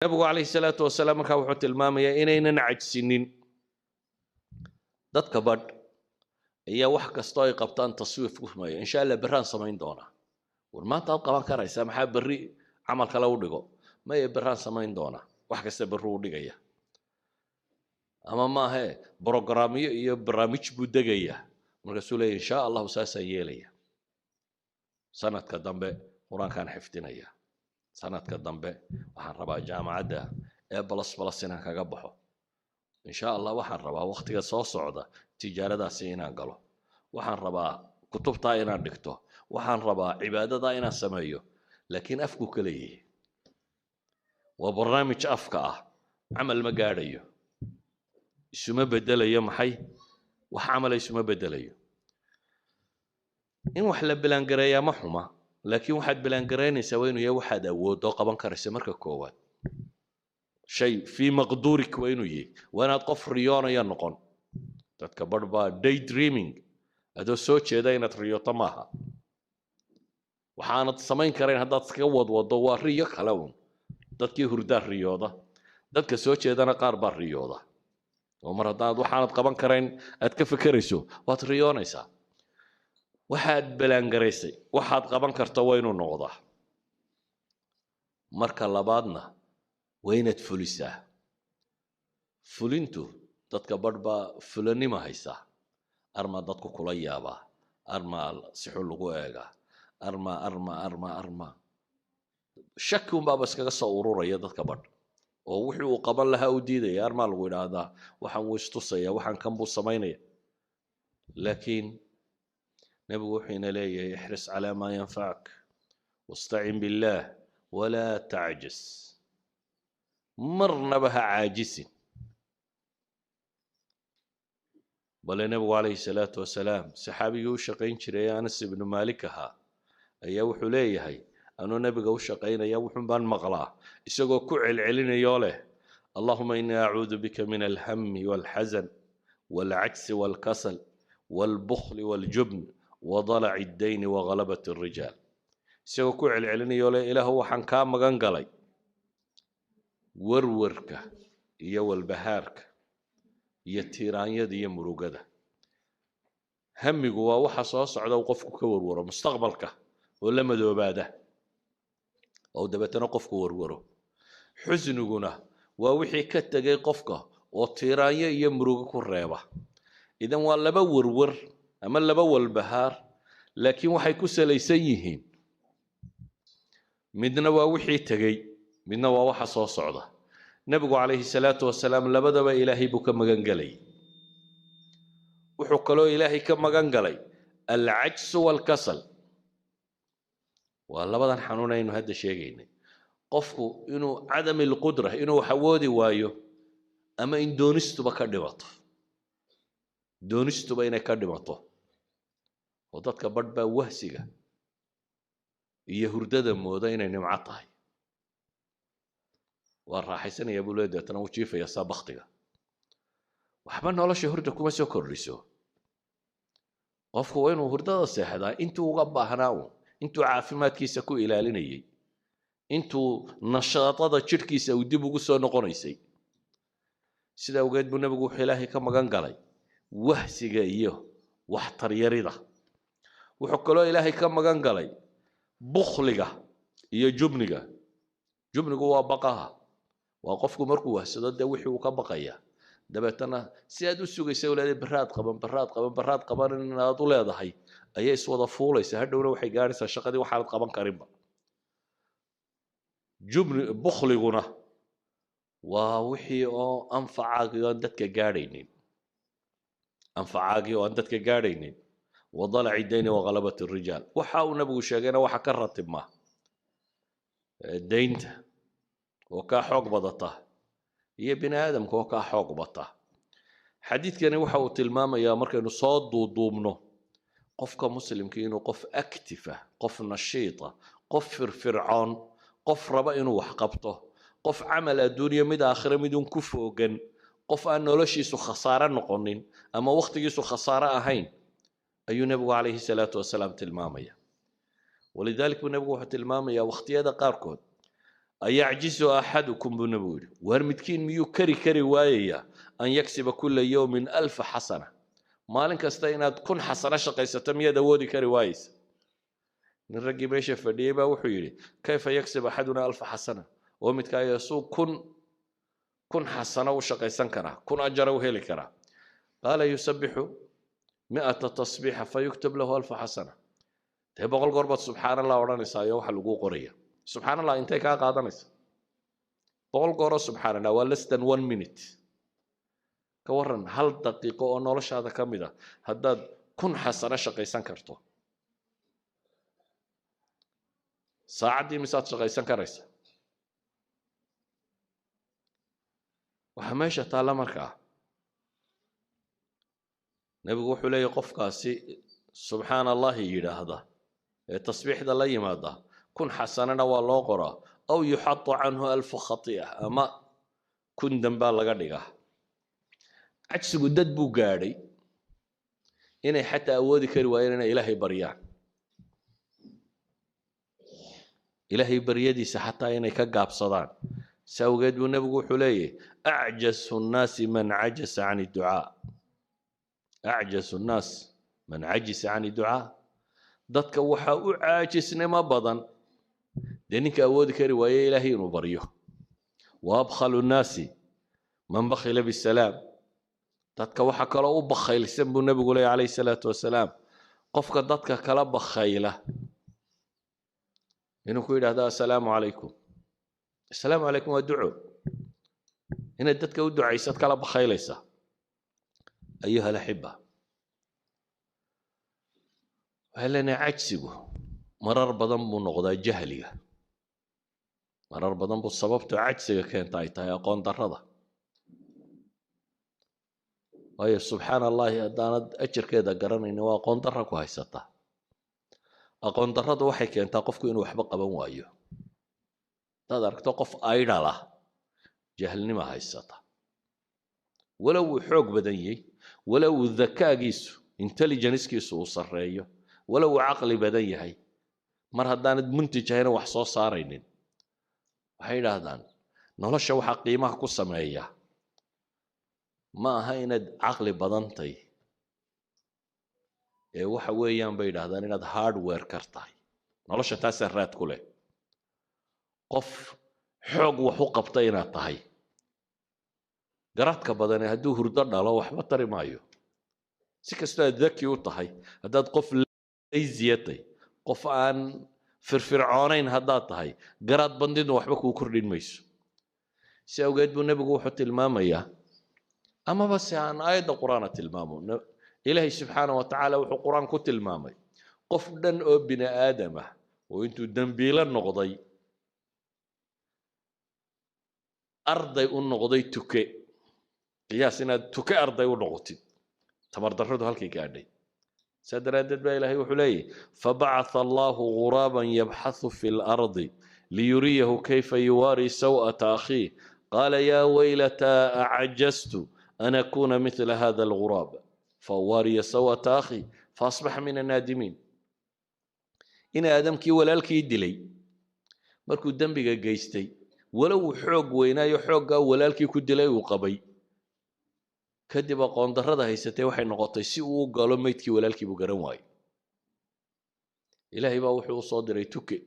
Nabigu calayhi salaatu wasalaam markaa wuxuu tilmaamayaa inaynan cajsinin. Dadka badh ayaa wax kastoo ay qabtaan taswiif ku sameeya: "Insha Allah berraan samayn doonaa." War, maanta aad qaban karaysaa, maxaa berri camal kale u dhigo? Maya, berraan samayn doonaa. Wax kasta berri u dhigaya, ama maahe brogramyo iyo barnaamij buu degaya, markaasuu leeya: "Insha Allahu saasaan yeelaya, sanadka dambe Qur-aankaan xifdinaya, sanadka dambe waxaan rabaa jaamacadda A++ inaan kaga baxo, insha Allah waxaan rabaa waktiga soo socda tijaaradaasi inaan galo, waxaan rabaa kutubtaa inaan dhigto, waxaan rabaa cibaadadaa inaan sameeyo." Laakiin afku ka leeyahay waa barnaamij afka ah, camal ma gaadhayo, isuma bedelayo. Maxay wax camala isuma bedelayo. In wax la plan gareeyaa ma xuma, laakiin waxaad plan garaynaysaa waa inuu yahay waxaad awooddo, qaban karaysa. Marka koowaad, shay fii maqduurik waa inuu yahay. Waa inaad qof riyoonaya noqon. Dadka barh baa day dreaming, adoo soo jeeda inaad riyooto maaha. Waxaanad samayn karayn haddaad iskaga wadwado, waa riyo kale un. Dadkii hurdaa riyooda, dadka soo jeedana qaar baa riyooda. Oo mar haddaad waxaanad qaban karayn aad ka fekerayso, waad riyoonaysaa. Waxaad plan garaysay waxaad qaban karto waa inuu noqdaa. Marka labaadna waa inaad fulisaa. Fulintu, dadka barh baa fulanima haysaa. Armaa dadku kula yaabaa, armaa si xun lagu eegaa, armaa armaa armaa armaa shaki unbaaba iskaga soo ururaya dadka badh, oo wixii uu qaban lahaa u diidaya. Armaa lagu idhaahdaa, waxaan wuu istusaya, waxaan kan buu samaynaya. Laakiin nebigu wuxuu ina leeyahay: "احرص على ما ينفعك واستعن بالله ولا تعجز." Marnaba ha caajisin. Bale nebigu calayhi salaatu wasalaam, saxaabigii u shaqayn jiray, Anas ibnu Maalik ahaa, ayaa wuxuu leeyahay: "Anuu nebiga u shaqaynaya wuxun baan maqlaa isagoo ku celcelinayoo leh: اللهم إني أعوذ بك من الهم والحزن والعجز والكسل والبخل والجبن وضلع الدين وغلبة الرجال." Isagoo ku celcelinayoo leh: "Ilaahu, waxaan kaa magan galay warwarka iyo walbahaarka iyo tiiraanyada iyo murugada." Hamigu waa waxa soo socda uu qofku ka warwaro, mustaqbalka oo la madoobaada oo dabeetana qofku warwaro. Xusniguna waa wixii ka tegay qofka oo tiiraanyo iyo murugo ku reeba. Idan waa laba warwar ama laba walbahaar, laakiin waxay ku salaysan yihiin: midna waa wixii tegey, midna waa waxa soo socda. Nebigu calayhi salaatu wasalaam labadaba Ilaahay buu ka magan gelay. Wuxuu kaloo Ilaahay ka magan galay العجز والكسل. Waa labadan xanuun aynu hadda sheegaynay: qofku inuu عدم القدرة, inuu wax awoodi waayo, ama in doonistuba ka dhimato, doonistuba inay ka dhimato. Oo dadka badh baa wahsiga iyo hurdada mooda inay nimco tahay. "Waa raaxaysanaya," buu leeyahay, deetana wuu jiifaya saa baktiga. Waxba nolosha hurda kuma soo kordhiso. Qofku waa inuu hurdada seexdaa intuu uga baahnaa uun, intuu caafimaadkiisa ku ilaalinayay, intuu nashaadada jidhkiisa uu dib ugu soo noqonaysay. Sida awgeed buu nebigu wuxuu Ilaahay ka magan galay wahsiga iyo waxtaryarida. Wuxuu kaloo Ilaahay ka magan galay bukhliga iyo jubniga. Jubnigu waa baqaha, waa qofku markuu wahsado dee wixii uu ka baqaya. Dabeetana si aad u sugaysa walaadee, baraad qaban, baraad qaban, baraad qaban inaad u leedahay ayay iswada fuulaysa. Hadhowna waxay gaadhaysaa shaqadii waxaanad qaban karinba. Jubni, bukhliguna waa wixii oo anfacaagii oo aan dadka gaadhaynin, anfacaagii oo aan dadka gaadhaynin. وضلع الدين وغلبة الرجال. Waxa uu nabigu sheegayna waxa ka ratibma daynta oo kaa xoog badata iyo bini aadamka oo kaa xoog bata. Xadiidkani waxa uu tilmaamayaa, markaynu soo duuduubno, qofka muslimka inuu qof active ah, qof nashiita, qof firfircoon, qof raba inuu wax qabto, qof camal adduunyo mid aakhire midun ku foogan, qof aan noloshiisu khasaare noqonin ama wakhtigiisu khasaare ahayn ayuu nebigu calayhi salaatu wasalaam tilmaamaya. ولذلك buu nebigu wuxuu tilmaamayaa wakhtiyada qaarkood Ayacjizu axadukum, buu Nebigu yidhi, waar midkiin miyuu kari kari waayayaa, an yaksiba kula yowmin 1000 xasana? Maalin kasta inaad 1000 xasano shaqaysato miyaad awoodi kari waayeysa? Nin raggii meesha fadhiyey baa wuxuu yidhi: kayfa yaksib axaduna 1000 xasana? Oo midka ayaa suu 1000 xasano u shaqaysan karaa, 1000 ajara u heli karaa? Qaala: yusabixu 100 tasbiixa fayuktab lahu 1000 xasana. Dee 100 goor baad subxaan Allah odhanaysaa iyo waxa laguu qoraya. Subxaan Allah intay kaa qaadanaysa? 100 gooroo subxaan Allah waa less than one minute. Ka waran hal daqiiqo oo noloshaada ka mid a haddaad 1000 xasano shaqaysan karto? Saacaddii misaad shaqaysan karaysa? Waxaa meesha taalla markaa, Nebigu wuxuu leeyahy, qofkaasi subxaan Allahi yidhaahda ee tasbiixda la yimaada, 1000 xasanana waa loo qoraa, aw yuxatu canhu 1000 khati'a, ama 1000 dambaa laga dhigaa. Cajsigu dad buu gaadhay inay xataa awoodi kari waayeen inay Ilaahay baryaan, Ilaahay baryadiisa xataa inay ka gaabsadaan. Si awgeed buu Nebigu wuxuu leeyahy: acjasu nnaasi man cajasa can idducaa, acjasu nnaas man cajisa can idducaa. Dadka waxaa u caajisnimo badan dee ninka awoodi kari waaye Ilaahay inuu baryo. Wa abkhalu nnaasi man bakhila bisalaam. Dadka waxaa kaloo u bakhaylsan, buu Nebigu leeyahy calayhi salaatu wasalaam, qofka dadka kala bakhayla inuu ku yidhaahdo assalaamu calaykum. Assalaamu calaykum waa duco, inaad dadka u ducaysad kala bakhaylaysa. Ayuha alaxiba, waxay leenahay cajsigu marar badan buu noqdaa jahliga, marar badan buu sababta cajsiga keenta ay tahay aqoon darrada. Waayo, subxaana Allahi haddaanad ajarkeeda garanaynin, waa aqoon darra ku haysataa. Aqoon darradu waxay keentaa qofku inuu waxba qaban waayo. Haddaad aragto qof idle ah, jahlnima haysata, walow uu xoog badan yahay, walow uu dakaagiisu, intelligencekiisu uu sarreeyo, walow uu caqli badan yahay, mar haddaanad muntij ahayna, wax soo saaraynin. Waxay yidhaahdaan, nolosha waxaa qiimaha ku sameeya ma aha inaad caqli badantay, ee waxa weeyaan, bay yidhahdaan, inaad hardware kar tahay. Nolosha taasaa raad ku leh, qof xoog wax u qabta inaad tahay. Garaadka badane hadduu hurdo dhalo, waxba tari maayo. Si kastoo aad daki u tahay, haddaad qof lazy atay, qof aan firfircoonayn haddaad tahay, garaad bandidna waxba kuu kordhin mayso. Si awgeed buu Nebigu wuxuu tilmaamayaa, amaba se aan aayadda Qur-aana tilmaamo, Ilaahay subxaana wa tacaala wuxuu Qur-aan ku tilmaamay qof dhan oo bini aadam ah oo intuu dembiilo noqday arday u noqday tuke. Qiyaas inaad tuke arday u noqotid, tamar darradu halkay gaadhay. Saa daraaddeed baa Ilaahay wuxuu leeyahy: fabacatha Allahu ghuraaban yabxathu fi lardi liyuriyahu kayfa yuwaari saw'ata akhiih, qaala yaa waylataa acajaztu an akuna mithla hada alguraab fauwaariya saw'ata akhi faasbaxa min annaadimiin. In Aadamkii walaalkii dilay markuu dembiga geystay, walow uu xoog weynaayo, xooggaa walaalkii ku dilay uu qabay, kadib aqoon darrada haysatay waxay noqotay si uu u galo meydkii walaalkii buu garan waayey. Ilaahay baa wuxuu u soo diray tuke.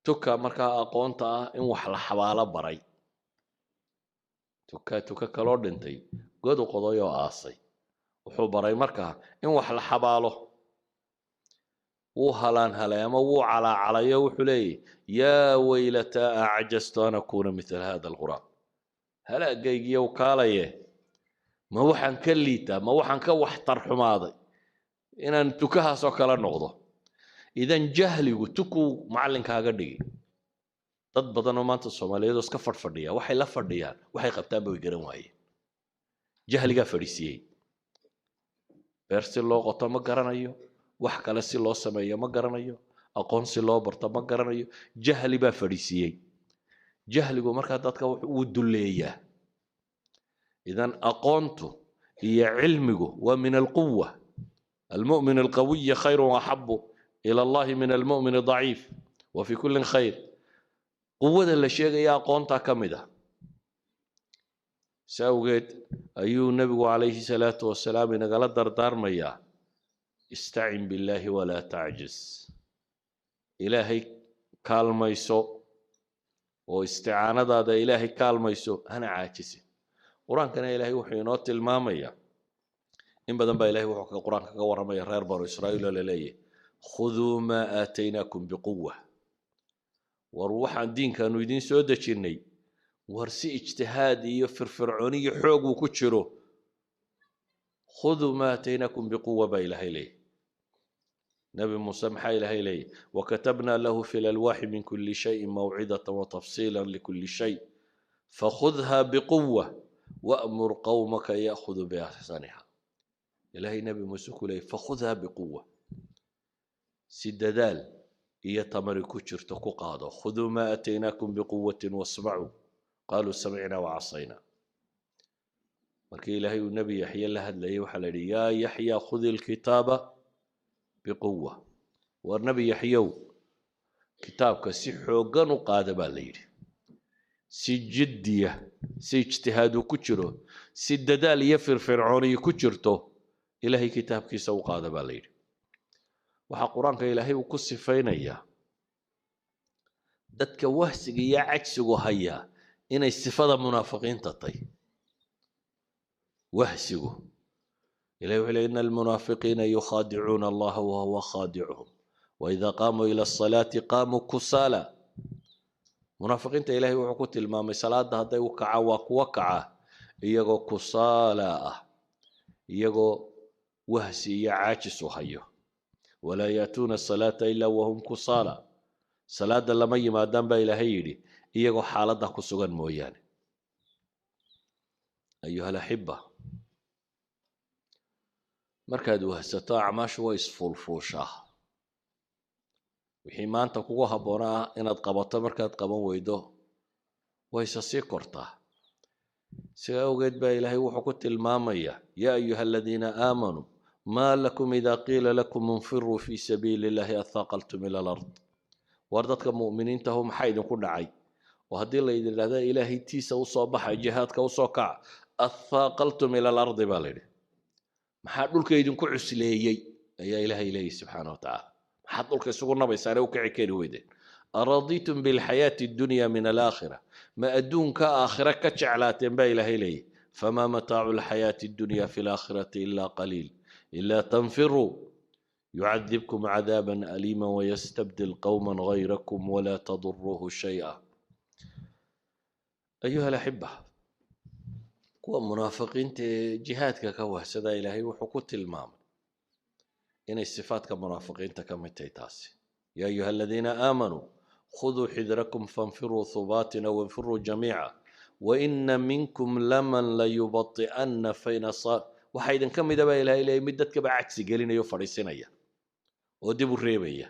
Tuka markaa aqoonta ah in wax la xabaalo baray, tuka tuka kaloo dhintay god u qoday oo aasay, wuxuu baray markaa in wax la xabaalo. Wuu halaan halay ama wuu calaacalayo, wuxuu leeyahy: yaa waylataa acjaztu an akuuna mithla hada alguraab. Halaagaygiyow kaalaye, ma waxaan ka liitaa, ma waxaan ka waxtar xumaaday inaan tukahaasoo kale noqdo? Idan jahligu tukuu macallinkaaga dhigi. Dad badan oo maanta Soomaaliyeed oo iska fadhfadhiya, waxay la fadhiyaan, waxay qabtaanba way garan waayeen. Jahligaa fadhiisiiyey. Beer si loo qoto ma garanayo, wax kale si loo sameeyo ma garanayo, aqoon si loo barto ma garanayo. Jahli baa fadhiisiiyey. Jahligu markaa dadka wuu dulleeyaa. Idan aqoontu iyo cilmigu waa min alquwa. almu'min alqawiyi khayru axabu ila Allahi min almu'min adaciif, wa fi kullin khayr. Quwada la sheegaya aqoontaa ka mid ah. Si awgeed ayuu Nebigu calayhi salaatu wasalaam inagala dardaarmayaa: istacin billaahi walaa tacjiz. Ilaahay kaalmayso oo isticaanadaada Ilaahay kaalmayso, hana caajisin. Qur-aankana Ilaahay wuxuu inoo tilmaamayaa in badan baa Ilahay wuxuu Qur-aanka kaga warramaya reer Banu Israa'iil oo la leeyahy: khuduu maa aataynaakum biquwa. War waxaan diinkaanu idiin soo dejinnay, war si ijtihaad iyo firfircooni iyo xoog uu ku jiro, khuduu maa aataynaakum biquwa baa Ilaahay leeyahy. Nabi Muuse maxaa Ilaahay leeyahy? Wakatabnaa lahu fi lalwaaxi min kuli shayin mawcidatan watafsiila likuli shay fakhudha biquwa wa'mur qawmaka ya'khuduu biaxsaniha. Ilaahay Nabi Muuse ku leeyay: fakhudha biquwa, si dadaal iyo tamari ku jirto ku qaado. Khuduu maa aataynaakum biquwatin wasmacuu, qaaluu samicnaa wacasayna. Markii Ilaahay uu Nebi Yaxye la hadlayay, waxaa la yidhi: yaa Yaxya khudi alkitaaba biquwa. War Nebi Yaxyow, kitaabka si xooggan u qaada baa la yidhi. Si jiddiya, si ijtihaadu ku jiro, si dadaal iyo firfircooniyi ku jirto, Ilaahay kitaabkiisa u qaada baa la yidhi. Waxaa Qur-aanka Ilaahay uu ku sifaynayaa dadka wahsiga iyo cajsigu hayaa inay sifada munaafiqiinta tay wahsigu. Ilahi wuxuu leey: ina almunaafiqiina yukhaadicuuna Allaha wahuwa khaadicuhum waida qaamuu ila asalaati qaamuu kusaala. Munaafiqiinta Ilahay wuxuu ku tilmaamay salaada hadday u kacaan waa kuwa kaca iyagoo kusaala ah, iyagoo wahsi iyo caajis u hayo. Walaa yaatuuna asalaata ilaa wahum kusaala. Salaada lama yimaadaan baa Ilaahay yidhi iyagoo xaaladda ku sugan mooyaane. Ayuha alaxiba, markaad wahsato acmaashu way isfuulfuushaa. Wixii maanta kugu habboonaa inaad qabato markaad qaban weydo, wayse sii kortaa. Sidaa awgeed baa Ilaahay wuxuu ku tilmaamayaa: yaa ayuha aladiina aamanuu maa lakum ida qiila lakum infiruu fi sabiili illahi athaaqaltum ila alard. War dadka mu'miniintahu, maxaa idinku dhacay oo haddii la idin idhahda Ilaahay tiisa usoo baxa, jihaadka usoo kaca, athaaqaltum ila alardi baa la yidhi? Maxaa dhulka idinku cusleeyey ayaa Ilaahay leeyahy subxaana wa tacaala. Maxaad dhulka isugu nabaysaane u kici kari weydeen? Araditum bilxayaati addunya min alaakhira? Ma adduunka aakhira ka jeclaateen baa Ilaahay leeyahy. Famaa mataacu alxayaati addunya fi alaakhirati ilaa qaliil. Ilaa tanfiruu yucadibkum cadaaba aliima wayastabdil qowma gayrakum walaa taduruuhu shay'a. Ayuha alaxiba, kuwa munaafiqiinta ee jihaadka ka wahsadaa, Ilaahay wuxuu ku tilmaamay inay sifaadka munaafiqiinta ka mid tahay taasi. Yaa ayuha aladiina aamanuu khuduu xidrakum fanfiruu hubaatin aw infiruu jamiica waina minkum laman layubati'anna fain waxaa idinka mida baa Ilahay leeyay mid dadkaba cagsi gelinaya o fadhiisinaya oo dib u reebaya.